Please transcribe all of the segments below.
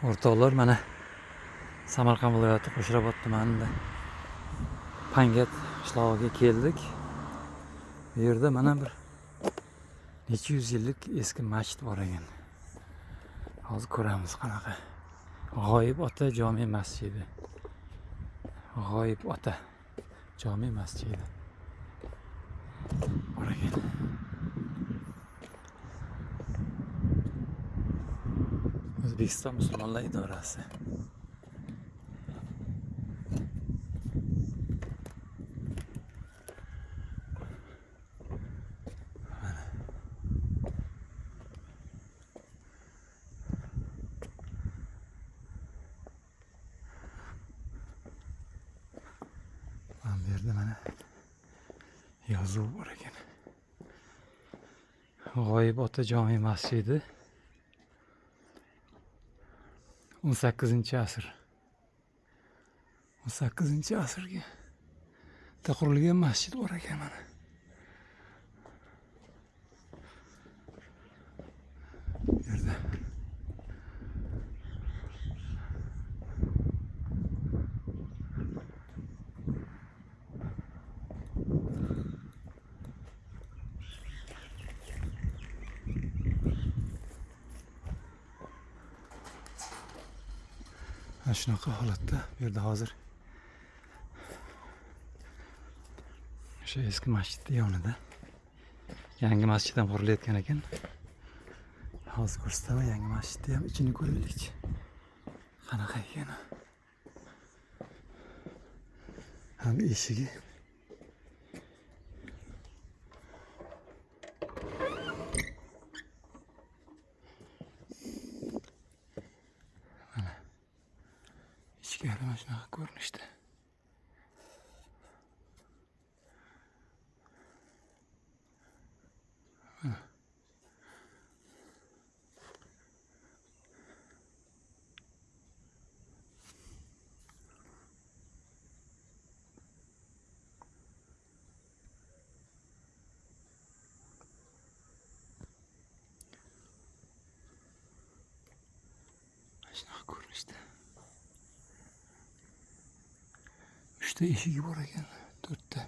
O'rtoqlar, mana Samarqand viloyati Qo'shrabot tumanida Pangat qishlog'iga keldik. Bu yerda mana bir necha yuz yillik eski masjid bor ekan. Hozir ko'ramiz qanaqa. G'oyib ota jome masjidi. G'oyib ota jome masjidi bor ekan. O'zbekiston Musulmonlar idorasi. Mana bu yerda mana yozuv bor ekan. G'oyib ota jome masjidi 18 asr. 18 asrga qurilgan masjid bor ekan mana. Bu yerda mana shunaqa holatda bu yerda hozir o'sha eski masjidni yonida yangi masjid ham qurilayotgan ekan. Hozir ko'rsataman yangi masjidni ham ichini ko'raylikchi. Qanaqa ekan. Ham eshigi. Mana ichkari mana shunaqa ko'rinishda. Mana shunaqa ko'rinishda. 3 ta eshigi bor ekan, 4 ta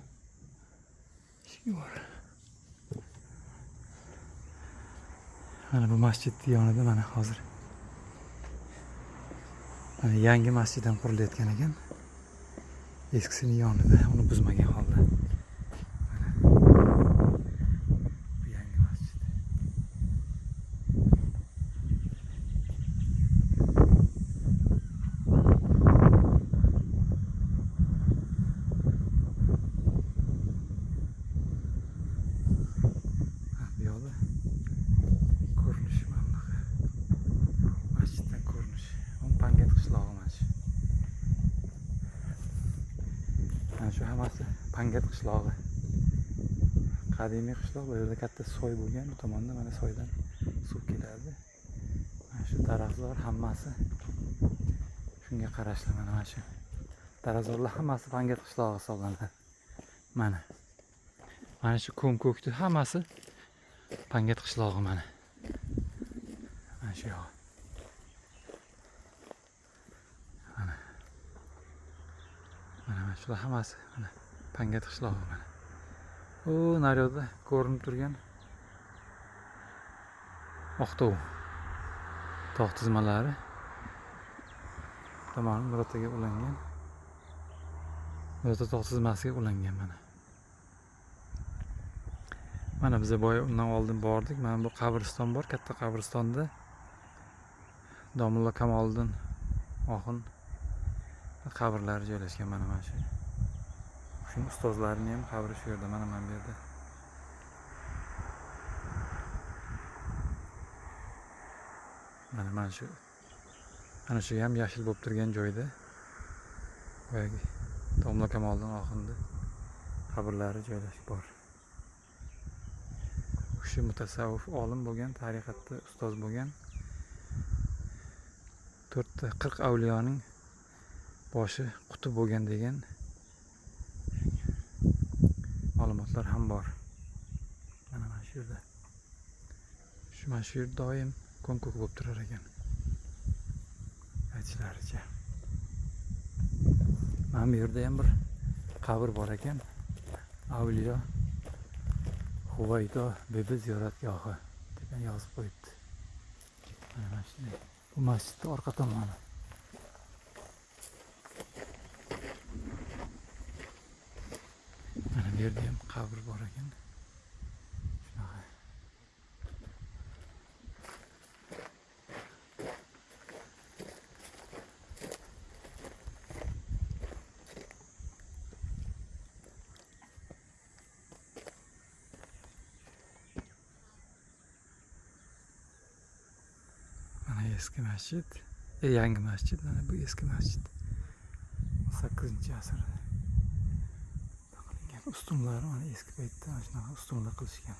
eshigi bor. Mana bu masjidning yonida mana hozir mana yangi masjid ham qurilayotgan ekan. Eskisining yonida, uni buzmagan holda. Mana bu yangi masjid. Bu yoqda ko'rinishi mana bunaqa. Masjiddan ko'rinishi. Bu Pangat qishlog'i mana shu. Mana shu hammasi Pangat qishlog'i. Qadimiy qishloq. Bu yerda katta soy bo'lgan. Bu tomonda mana soydan suv keladi. Mana shu daraxtzor hammasi shunga qarashli mana shu. Daraxtzorlar hammasi Pangat qishlog'i hisoblanadi. Mana. Mana shu ko'm-ko'kni hammasi Pangat qishlog'i mana. Mana shu yo'q. Mana. Mana shular hammasi mana Pangat qishlog'i mana. U naryoqda ko'rinib turgan Oqtov tog' tizmalari tomoni Nurotaga ulangan. Nurota tog' tizmasiga ulangan mana. Mana biza boya undan oldin bordik. Mana bu qabriston bor, katta qabristonda Domla Kamoliddin Oxun qabrlari joylashgan mana shu. Shuni ustozlarining ham qabri shu yerda, mana bu yerda. Mana shu. Ana shu ham yashil bo'lib turgan joyda boyagi Domla Kamoliddin Oxunning qabrlari joylashib bor. Shu mutasavvif olim bo'lgan, tariqatda ustoz bo'lgan 440 avliyoning boshi qutb bo'lgan degan ma'lumotlar ham bor. Mana shu yerda. Shu mana shu yer doim ko'm-ko'k bo'lib turar ekan. Aytishlaricha. Mana bu yerda ham bir qabr bor ekan. Avliyo Huvaydo bibi ziyoratgohi degan yozib qo'yibdi. Mana shunday. Bu masjidning orqa tomoni. Mana bu yerda ham qabr bor ekan. Shunaqa. Mana eski masjid, yangi masjid, mana bu eski masjid. 18-asrda qilingan. Ustunlari mana eski paytda mana shunaqa ustunlar qilishgan.